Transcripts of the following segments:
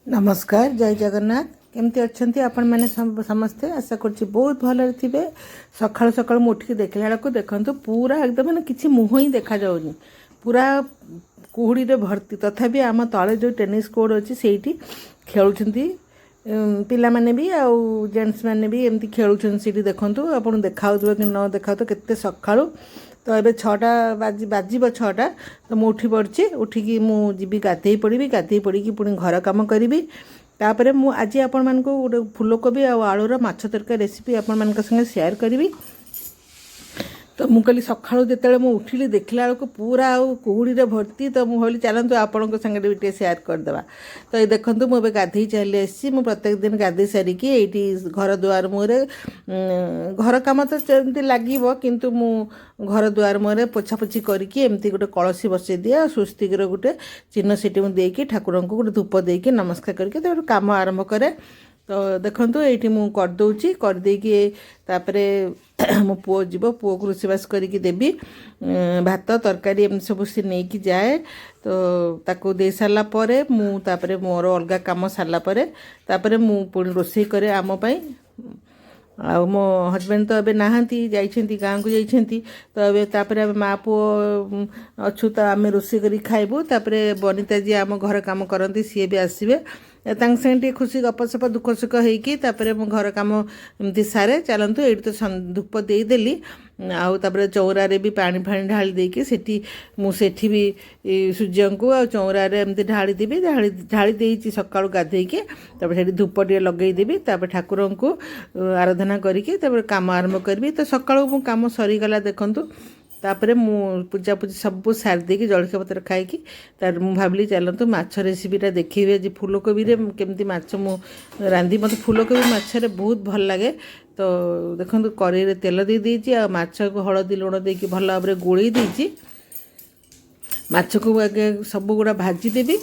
ନମସ୍କାର, ଜୟ ଜଗନ୍ନାଥ। କେମିତି ଅଛନ୍ତି ଆପଣମାନେ ସମସ୍ତେ? ଆଶା କରୁଛି ବହୁତ ଭଲରେ ଥିବେ। ସକାଳୁ ସକାଳୁ ମୁଁ ଉଠିକି ଦେଖିଲା ବେଳକୁ ଦେଖନ୍ତୁ, ପୁରା ଏକଦମ ମାନେ କିଛି ମୁହଁ ହିଁ ଦେଖାଯାଉନି, ପୁରା କୁହୁଡ଼ିରେ ଭର୍ତ୍ତି। ତଥାପି ଆମ ତଳେ ଯେଉଁ ଟେନିସ୍ କୋର୍ଟ ଅଛି, ସେଇଠି ଖେଳୁଛନ୍ତି ପିଲାମାନେ ବି ଆଉ ଜେଣ୍ଟସ୍ ମାନେ ବି ଏମିତି ଖେଳୁଛନ୍ତି ସେଇଠି। ଦେଖନ୍ତୁ, ଆପଣ ଦେଖାହେଉଥିବ କି ନ ଦେଖାହେଉଥିବ, କେତେ ସକାଳୁ। ତ ଏବେ 6ଟା ବାଜିବ 6ଟା। ତ ମୁଁ ଉଠି ପଡ଼ିଛି। ଉଠିକି ମୁଁ ଯିବି, ଗାଧେଇ ପଡ଼ିବି। ଗାଧେଇ ପଡ଼ିକି ପୁଣି ଘର କାମ କରିବି। ତାପରେ ମୁଁ ଆଜି ଆପଣମାନଙ୍କୁ ଗୋଟେ ଫୁଲକୋବି ଆଉ ଆଳୁର ମାଛ ତରକାରୀ ରେସିପି ଆପଣମାନଙ୍କ ସାଙ୍ଗେ ସେୟାର କରିବି। ତ ମୁଁ କହିଲି, ସକାଳୁ ଯେତେବେଳେ ମୁଁ ଉଠିଲି, ଦେଖିଲା ବେଳକୁ ପୁରା ଆଉ କୁହୁଡ଼ିରେ ଭର୍ତ୍ତି। ତ ମୁଁ ଭାବିଲି, ଚାଲନ୍ତୁ ଆପଣଙ୍କ ସାଙ୍ଗରେ ବି ଟିକେ ସେୟାର କରିଦେବା। ତ ଏଇ ଦେଖନ୍ତୁ, ମୁଁ ଏବେ ଗାଧେଇ ଚାଲି ଆସିଛି। ମୁଁ ପ୍ରତ୍ୟେକ ଦିନ ଗାଧେଇ ସାରିକି ଏଇଠି ଘର ଦୁଆର ମୁହଁରେ, ଘର କାମ ତ ସେମିତି ଲାଗିବ, କିନ୍ତୁ ମୁଁ ଘର ଦୁଆର ମୁହଁରେ ପୋଛାପୋଛି କରିକି ଏମିତି ଗୋଟେ କଳସୀ ବସେଇ ଦିଏ ଆଉ ସ୍ୱସ୍ତିକର ଗୋଟେ ଚିହ୍ନ ସେଠି ମୁଁ ଦେଇକି, ଠାକୁରଙ୍କୁ ଗୋଟେ ଧୂପ ଦେଇକି, ନମସ୍କାର କରିକି ତାପରେ କାମ ଆରମ୍ଭ କରେ। ତ ଦେଖନ୍ତୁ, ଏଇଠି ମୁଁ କରିଦେଉଛି। କରିଦେଇକି ତାପରେ ମୋ ପୁଅ ଯିବ, ପୁଅକୁ ରୋଷେଇବାସ କରିକି ଦେବି। ଭାତ, ତରକାରୀ ଏମିତି ସବୁ ସେ ନେଇକି ଯାଏ। ତ ତାକୁ ଦେଇ ସାରିଲା ପରେ ମୁଁ ତାପରେ ମୋର ଅଲଗା କାମ ସାରିଲା ପରେ ତାପରେ ମୁଁ ପୁଣି ରୋଷେଇ କରେ ଆମ ପାଇଁ। ଆଉ ମୋ ହଜବେଣ୍ଡ ତ ଏବେ ନାହାନ୍ତି, ଯାଇଛନ୍ତି, ଗାଁକୁ ଯାଇଛନ୍ତି। ତ ଏବେ ତାପରେ ଆମେ ମା ପୁଅ ଅଛୁ, ତ ଆମେ ରୋଷେଇ କରିକି ଖାଇବୁ। ତାପରେ ବନିତା ଯିଏ ଆମ ଘର କାମ କରନ୍ତି, ସିଏ ବି ଆସିବେ। ତାଙ୍କ ସାଙ୍ଗେ ଟିକେ ଖୁସି ଗପସପ, ଦୁଃଖ ସୁଖ ହେଇକି ତାପରେ ମୁଁ ଘର କାମ ଏମିତି ସାରେ। ଚାଲନ୍ତୁ, ଏଇଠି ତ ଧୂପ ଦେଇଦେଲି ଆଉ ତାପରେ ଚଉରାରେ ବି ପାଣି ଫାଣି ଢାଳି ଦେଇକି ସେଠି ମୁଁ ସେଠି ବି ସୂର୍ଯ୍ୟଙ୍କୁ ଆଉ ଚଉରାରେ ଏମିତି ଢାଳିଦେବି। ଢାଳି ଢାଳି ଦେଇଛି ସକାଳୁ ଗାଧେଇକି। ତାପରେ ସେଠି ଧୂପ ଟିକେ ଲଗେଇଦେବି। ତାପରେ ଠାକୁରଙ୍କୁ ଆରାଧନା କରିକି ତାପରେ କାମ ଆରମ୍ଭ କରିବି। ତ ସକାଳୁ ମୁଁ କାମ ସରିଗଲା ଦେଖନ୍ତୁ। ତାପରେ ମୁଁ ପୂଜାପୂଜି ସବୁ ସାରି ଦେଇକି, ଜଳଖିଆ ପତ୍ର ଖାଇକି, ତାପରେ ମୁଁ ଭାବିଲି, ଚାଲନ୍ତୁ ମାଛ ରେସିପିଟା ଦେଖେଇବି ଆଜି। ଫୁଲକୋବିରେ କେମିତି ମାଛ ମୁଁ ରାନ୍ଧି। ମୋତେ ଫୁଲକୋବି ମାଛରେ ବହୁତ ଭଲ ଲାଗେ। ତ ଦେଖନ୍ତୁ, କରେଇରେ ତେଲ ଦେଇ ଦେଇଛି ଆଉ ମାଛକୁ ହଳଦୀ ଲୁଣ ଦେଇକି ଭଲ ଭାବରେ ଗୋଳେଇ ଦେଇଛି। ମାଛକୁ ଆଗେ ସବୁଗୁଡ଼ା ଭାଜିଦେବି।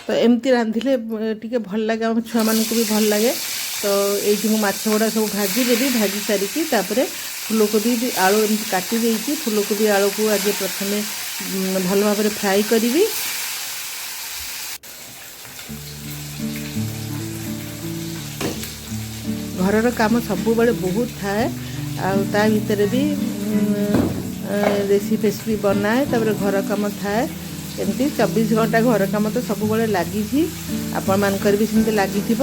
ତ ଏମିତି ରାନ୍ଧିଲେ ଟିକେ ଭଲ ଲାଗେ, ଆମ ଛୁଆମାନଙ୍କୁ ବି ଭଲ ଲାଗେ। ତ ଏଇଠି ମୁଁ ମାଛ ଗୁଡ଼ା ସବୁ ଭାଜିଦେବି। ଭାଜି ସାରିକି ତାପରେ ଫୁଲକୋବି ବି ଆଳୁ ଏମିତି କାଟି ଦେଇଛି। ଫୁଲକୋବି ଆଳୁକୁ ଆଗେ ପ୍ରଥମେ ଭଲ ଭାବରେ ଫ୍ରାଏ କରିବି। ଘରର କାମ ସବୁବେଳେ ବହୁତ ଥାଏ ଆଉ ତା ଭିତରେ ବି ରେସିପି ଫେସିପି ବନାଏ, ତାପରେ ଘର କାମ ଥାଏ। ଏମିତି 24 ଘଣ୍ଟା ଘର କାମ ତ ସବୁବେଳେ ଲାଗିଛି। ଆପଣମାନଙ୍କର ବି ସେମିତି ଲାଗିଥିବ।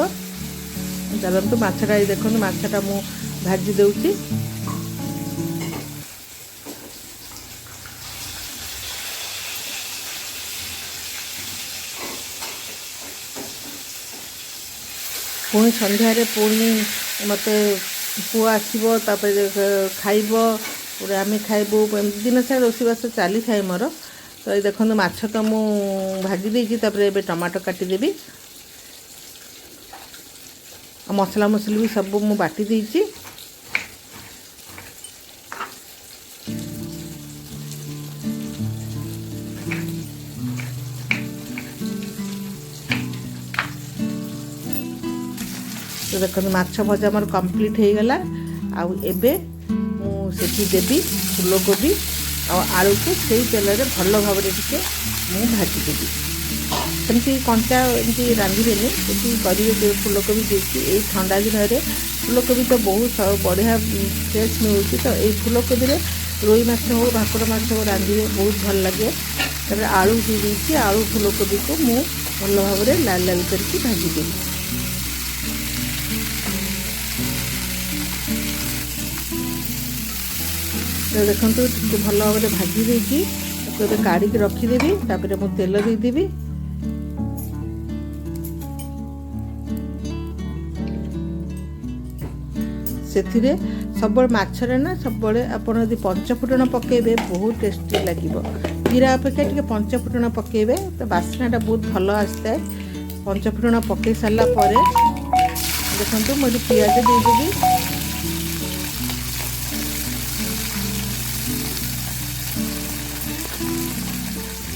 ଚାଲନ୍ତୁ, ମାଛଟା ଏଇ ଦେଖନ୍ତୁ, ମାଛଟା ମୁଁ ଭାଜି ଦେଉଛି। ପୁଣି ସନ୍ଧ୍ୟାରେ ପୁଣି ମୋତେ ପୁଅ ଆସିବ, ତାପରେ ଖାଇବ, ପୁଣି ଆମେ ଖାଇବୁ। ଏମିତି ଦିନ ସାରା ରୋଷେଇବାସ ଚାଲିଥାଏ ମୋର। ତ ଏଇ ଦେଖନ୍ତୁ, ମାଛ ତ ମୁଁ ଭାଜି ଦେଇଛି। ତାପରେ ଏବେ ଟମାଟୋ କାଟିଦେବି ଆଉ ମସଲା ମସଲି ବି ସବୁ ମୁଁ ବାଟି ଦେଇଛି। ତ ଦେଖନ୍ତୁ, ମାଛ ଭଜା ମୋର କମ୍ପ୍ଲିଟ୍ ହେଇଗଲା। ଆଉ ଏବେ ମୁଁ ସେଠି ଦେବି ଫୁଲକୋବି ଆଉ ଆଳୁକୁ। ସେଇ ତେଲରେ ଭଲ ଭାବରେ ଟିକେ ମୁଁ ଭାଜିଦେବି। ସେମିତି କଞ୍ଚା ଏମିତି ରାନ୍ଧିବେନି, ସେଠି କରିବେ ଫୁଲକୋବି ଦେଇକି। ଏଇ ଥଣ୍ଡା ଦିନରେ ଫୁଲକୋବି ତ ବହୁତ ବଢ଼ିଆ ଫ୍ରେଶ୍ ମିଳୁଛି। ତ ଏଇ ଫୁଲକୋବିରେ ରୋହି ମାଛ ହଉ, ଭାକୁର ମାଛ ହଉ, ରାନ୍ଧିବେ, ବହୁତ ଭଲ ଲାଗେ। ତାପରେ ଆଳୁ ଦେଇ ଦେଇଛି। ଆଳୁ ଫୁଲକୋବିକୁ ମୁଁ ଭଲ ଭାବରେ ଲାଲ ଲାଲ କରିକି ଭାଜିଦେବି। ତ ଦେଖନ୍ତୁ, ଟିକେ ଭଲ ଭାବରେ ଭାଜି ଦେଇକି ତାକୁ ଏବେ କାଢ଼ିକି ରଖିଦେବି। ତାପରେ ମୁଁ ତେଲ ଦେଇଦେବି। ସେଥିରେ ସବୁବେଳେ ମାଛରେ ନା, ସବୁବେଳେ ଆପଣ ଯଦି ପଞ୍ଚଫୁଟଣ ପକାଇବେ, ବହୁତ ଟେଷ୍ଟି ଲାଗିବ। ଜିରା ଅପେକ୍ଷା ଟିକେ ପଞ୍ଚଫୁଟଣ ପକାଇବେ ତ ବାସ୍ନାଟା ବହୁତ ଭଲ ଆସିଥାଏ। ପଞ୍ଚଫୁଟଣ ପକାଇ ସାରିଲା ପରେ ଦେଖନ୍ତୁ, ମୁଁ ଏଠି ପିଆଜ ଦେଇଦେବି।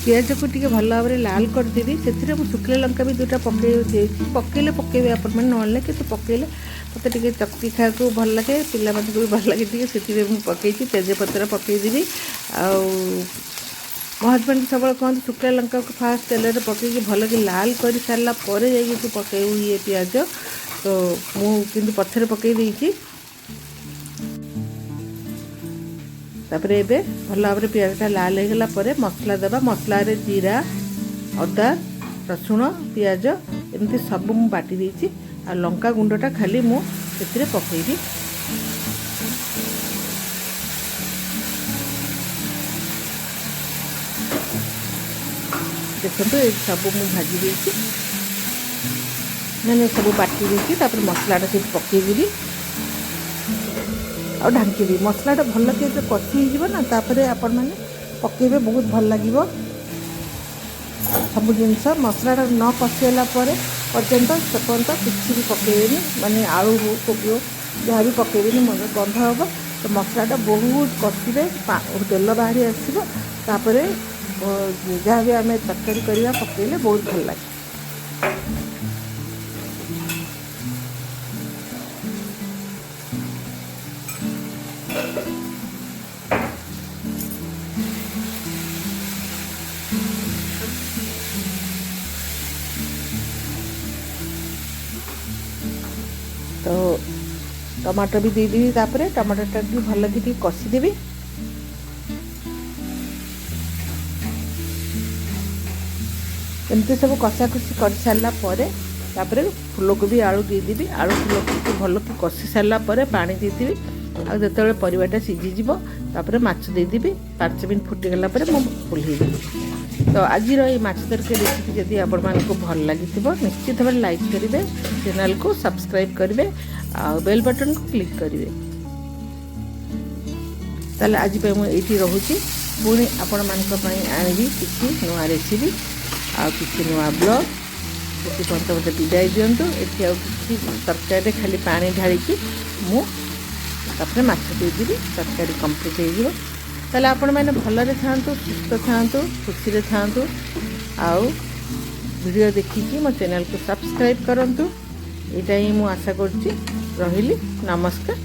ପିଆଜକୁ ଟିକେ ଭଲ ଭାବରେ ଲାଲ କରିଦେବି। ସେଥିରେ ମୁଁ ଶୁଖିଲା ଲଙ୍କା ବି ଦୁଇଟା ପକାଇ ଦେଇଛି। ପକାଇଲେ ପକାଇବେ ଆପଣମାନେ, ନହେଲେ କିନ୍ତୁ ପକାଇଲେ ମୋତେ ଟିକେ ଚକଟି ଖାଇବାକୁ ଭଲ ଲାଗେ, ପିଲାମାନଙ୍କୁ ବି ଭଲ ଲାଗେ ଟିକେ, ସେଥିପାଇଁ ମୁଁ ପକାଇଛି। ତେଜପତ୍ର ପକାଇଦେବି। ଆଉ ମୋ ହଜବେଣ୍ଡ ସବୁବେଳେ କହନ୍ତି ଶୁଖିଲା ଲଙ୍କାକୁ ଫାଷ୍ଟ ତେଲରେ ପକାଇକି ଭଲକି ଲାଲ କରି ସାରିଲା ପରେ ଯାଇକି ତୁ ପକାଇବୁ ଇଏ ପିଆଜ। ତ ମୁଁ କିନ୍ତୁ ପଛରେ ପକାଇ ଦେଇଛି। ତାପରେ ଏବେ ଭଲ ଭାବରେ ପିଆଜଟା ଲାଲ ହେଇଗଲା ପରେ ମସଲା ଦେବା। ମସଲାରେ ଜିରା, ଅଦା, ରସୁଣ, ପିଆଜ ଏମିତି ସବୁ ମୁଁ ବାଟି ଦେଇଛି। ଆଉ ଲଙ୍କା ଗୁଣ୍ଡଟା ଖାଲି ମୁଁ ସେଥିରେ ପକାଇବି। ଦେଖନ୍ତୁ ଏ ସବୁ ମୁଁ ଭାଜି ଦେଇଛି, ମାନେ ସବୁ ବାଟି ଦେଇଛି। ତାପରେ ମସଲାଟା ସେଇଠି ପକାଇଦେବି ଆଉ ଢାଙ୍କିବି। ମସଲାଟା ଭଲକି ଯେତେବେଳେ କଷି ହେଇଯିବ ନା, ତାପରେ ଆପଣମାନେ ପକାଇବେ, ବହୁତ ଭଲ ଲାଗିବ ସବୁ ଜିନିଷ। ମସଲାଟା ନ କଷି ହେଲା ପରେ ପର୍ଯ୍ୟନ୍ତ ସେ ପର୍ଯ୍ୟନ୍ତ କିଛି ବି ପକାଇବେନି, ମାନେ ଆଳୁ ହଉ କୋବି ହଉ ଯାହା ବି ପକାଇବେନି, ଗନ୍ଧ ହେବ। ତ ମସଲାଟା ବହୁତ କଷିବେ, ତେଲ ବାହାରି ଆସିବ। ତାପରେ ଯାହା ବି ଆମେ ତରକାରୀ କରିବା ପକାଇଲେ ବହୁତ ଭଲ ଲାଗେ। ତ ଟମାଟୋ ବି ଦେଇଦେବି। ତାପରେ ଟମାଟୋଟା ବି ଭଲକି ଟିକେ କଷିଦେବି। ଏମିତି ସବୁ କଷାକଷି କରିସାରିଲା ପରେ ତାପରେ ଫୁଲକୋବି ଆଳୁ ଦେଇଦେବି। ଆଳୁ ଫୁଲକୋବିକୁ ଭଲକି କଷି ସାରିଲା ପରେ ପାଣି ଦେଇଦେବି। ଆଉ ଯେତେବେଳେ ପରିବାଟା ସିଝିଯିବ ତାପରେ ମାଛ ଦେଇଦେବି। 5 ମିନିଟ୍ ଫୁଟିଗଲା ପରେ ମୁଁ ଓହ୍ଲେଇଦେବି। ତ ଆଜିର ଏଇ ମାଛ ତରକାରୀ ରେସିପି ଯଦି ଆପଣମାନଙ୍କୁ ଭଲ ଲାଗିଥିବ, ନିଶ୍ଚିତ ଭାବରେ ଲାଇକ୍ କରିବେ, ଚ୍ୟାନେଲକୁ ସବସ୍କ୍ରାଇବ୍ କରିବେ ଆଉ ବେଲ୍ ବଟନ୍କୁ କ୍ଲିକ୍ କରିବେ। ତାହେଲେ ଆଜି ପାଇଁ ମୁଁ ଏଇଠି ରହୁଛି। ପୁଣି ଆପଣମାନଙ୍କ ପାଇଁ ଆଣିବି କିଛି ନୂଆ ରେସିପି ଆଉ କିଛି ନୂଆ ବ୍ଲଗ୍। ସେଥିପର୍ଯ୍ୟନ୍ତ ମୋତେ ବିଦାୟ ଦିଅନ୍ତୁ। ଏଠି ଆଉ କିଛି ତରକାରୀରେ ଖାଲି ପାଣି ଢାଳିକି ମୁଁ ତାପରେ ମାଛ ଦେଇଦେବି, ତରକାରୀ କମ୍ପ୍ଲିଟ୍ ହେଇଯିବ। ତାହେଲେ ଆପଣମାନେ ଭଲରେ ଥାଆନ୍ତୁ, ସୁସ୍ଥ ଥାଆନ୍ତୁ, ଖୁସିରେ ଥାଆନ୍ତୁ। ଆଉ ଭିଡ଼ିଓ ଦେଖିକି ମୋ ଚ୍ୟାନେଲକୁ ସବସ୍କ୍ରାଇବ୍ କରନ୍ତୁ, ଏଇଟା ହିଁ ମୁଁ ଆଶା କରୁଛି। ରହିଲି, ନମସ୍କାର।